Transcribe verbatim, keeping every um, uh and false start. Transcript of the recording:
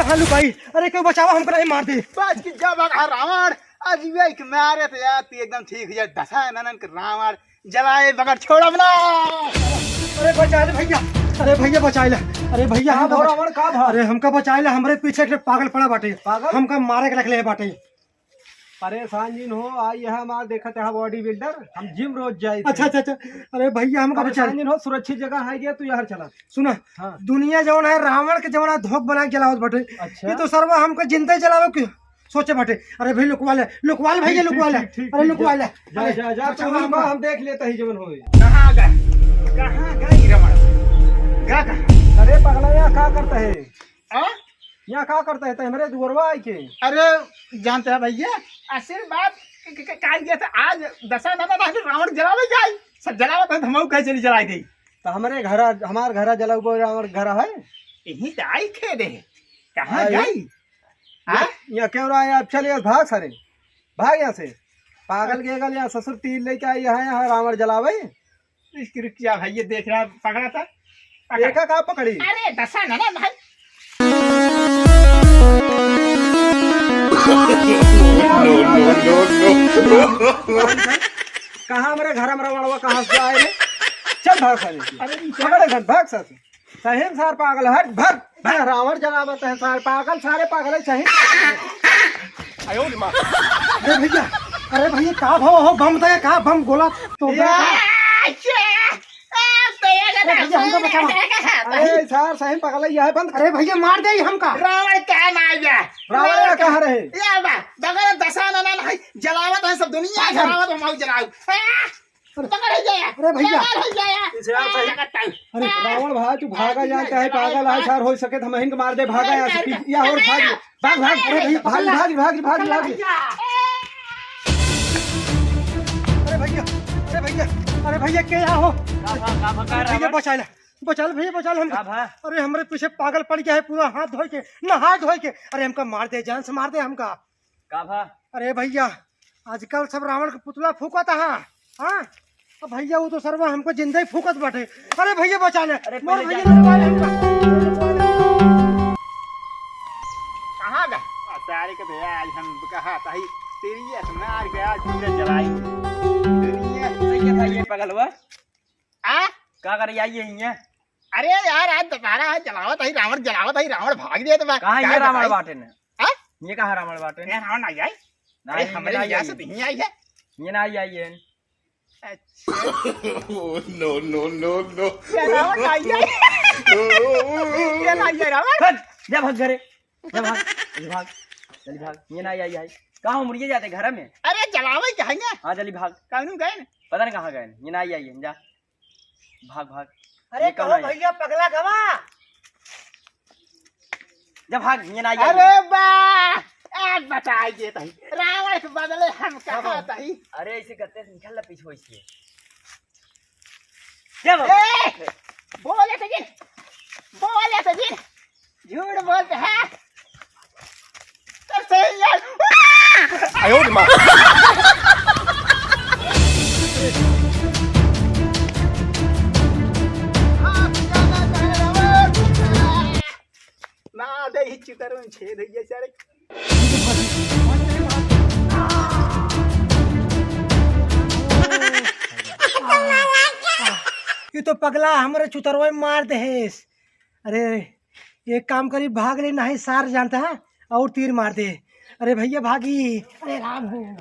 हाँ लुकाई, अरे क्यों बचावा हमको, नहीं मार दे। बच के जा बघा रावण, आज वे के मारे तो यार तू एकदम ठीक हो जाए। दशा ननन के रावण जलाए बगैर छोड़ब ना। अरे बचा ले भैया, अरे भैया बचा ले, अरे भैया का हम भा बचा-, रावण, का भा? अरे हमका बचा ले, हमरे पीछे एक पागल पड़ा बाटे, पागल? हमका मारे के रख ले बाटे। परेशान जिन हो, आई यहाँ हमार देखत है बॉडी बिल्डर, हम जिम रोज जाई थे। अच्छा, अच्छा, अच्छा। अरे भैया, हमका बचा परेशान ले। जिन हो, सुरक्षित जगह है गया, तू यहाँ चला। सुना, हाँ। दुनिया जवन है, रावण के जवन है, धोख बना के जलावत बाटे। अच्छा। ये तो सरवा हमको जिंदा ही जलावे के सोचे बाटे। अरे भाई, लुकवा ले, लुकवा ले भैया, ठीक, लुकवा ले। ठीक, ठीक, अरे ठीक, लुकवा जा। ले। जा, अरे, जा, जा, अच्छा, तू हम, हम, हम देख लेता ही जवन होए। कहाँ गए? कहाँ गए रावण? गया कहाँ? अरे पगला, यहाँ का करता है? हाँ? यहाँ का करता है? तो हमारे दुअरवा आई के? अरे, जानते हैं भैया, आशीर्वाद क-, क-, क-, काल गया था, आज दशा ना, ना, ना, रावण जलावे जाई। सब जलावत है, हम कहे चली जलाई दे। तो हमारे घरा, हमार घरा जलाऊ, रावण घरा है? यहीं तो आई खे दे। कहाँ आई। गई? हाँ? यहाँ, यहाँ क्यों रहा है? अब चल यार, भाग सारे, भाग यहाँ से। पागल के गल यहाँ ससुर तीर लेके आई है, यहाँ रावण जलावे। इसकी रुक जा भाई, ये देख रहा, पकड़ा था। पकड़। एका का पकड़ी? अरे, दशा ना, ना, भाई। कहाँ हमारे घर में रावणवा कहाँ से आए रे? चल भाग सारे। अरे, नहीं, पकड़ घर, भाग सारे। सही में सार पागल है, हट, भाग। भाग, रावण जलावत है सार पागल, सारे पागल है सही। अरे भैया, अरे भैया, का भाव हो? बम दे का? बम गोला तो दे का? अरे भैया, हमको बचावा। अरे सार, सही पागल है, यह बंद। अरे भैया, मार दे हमका। रावण का ना आया। रावण का कहाँ रहे? ये बा, बगल दशा ना, ना, ना, जलावत है सब दुनिया, जलावत हम जलाऊ। पकड़ हो जाया। अरे भैया। पकड़ हो जाया। इसे आप सही। पकड़ हो। अरे रावण भाई, तू भागा जानता है, पागल है सार, हो सके तो हम इनके मार दे, भागा यहाँ से, पी-, या और भाग, भाग, भाग, अरे भैया, भाग, भाग, भाग, भाग, भाग। भैया। अरे भैया, अरे भैया, अरे भैया, के यहाँ हो? का भा, का भा, का भैया, रावण? बचा ले, बचा ले भैया, बचा ले हम। का भा? अरे हमरे पीछे पागल पड़ गया है पूरा हाथ धोए के, नहाए धोए के। अरे हमका मार दे, जान से मार दे हमका। का भा? अरे भैया, आजकल सब रावण के पुतला फूकत है, हाँ? अब भैया, वो तो सरवा हमको जिंदा ही फूकत बाटे। अरे भैया, बचा ले। अरे मोर पहले भैया, जा। लुकवा ले हमका। कहाँ गए? आ, सारे के भैया, आज हम कहा था ही, तेरी ये सुनार के आज पूरा जलाई। दुनिया। सही है भाई, ये पगल हुआ। आ? का करे आई है ये? अरे यार, आज दशहरा है, जलावत है रावण, जलावत है रावण, भाग दिया तो मैं कहाँ का ये रावण बताई? बाटे ने? हाँ? ये कहाँ रावण बाटे ने? ये रावण ना आई? ना, अरे ये हमारे ना आई यहाँ है। से नहीं आई है। ये ना आई, आई है। अच्छा। Oh, no, no, no, no। ये रावण ना आई है। ये ना आई है रावण। हट, जा भाग घरे। जा भाग, जल्दी भाग, जल्दी भाग। ये ना आई, आई है। कहाँ हो मुड़िए जाते घर में? अरे जलावे के है ना? हाँ, जल्दी भाग। कानू गए ना? पता नहीं कहाँ गए। ये ना आई, आई है, जा। भाग, भाग। अरे ये कौन कहो आई? भैया, पगला गवा। जा भाग, ये ना आई, आई है। अरे बा, आज बताइए तही। रावण के बदले हम कहा तही। अरे ऐसे करते से निकल ला पीछे से। जा भाग। ए, बोले तो जी, बोले तो जी। झूठ बोलते हैं। तो सही यार। आयो रे माँ। ना दे ही चितर में छेद है ये सारे। ये तो पगला हमरे चुतरवा में मार दे है। अरे, एक काम करी, भाग ले, नहीं सार जानता है, और तीर मार दे। अरे भैया, भागी। अरे राम हो।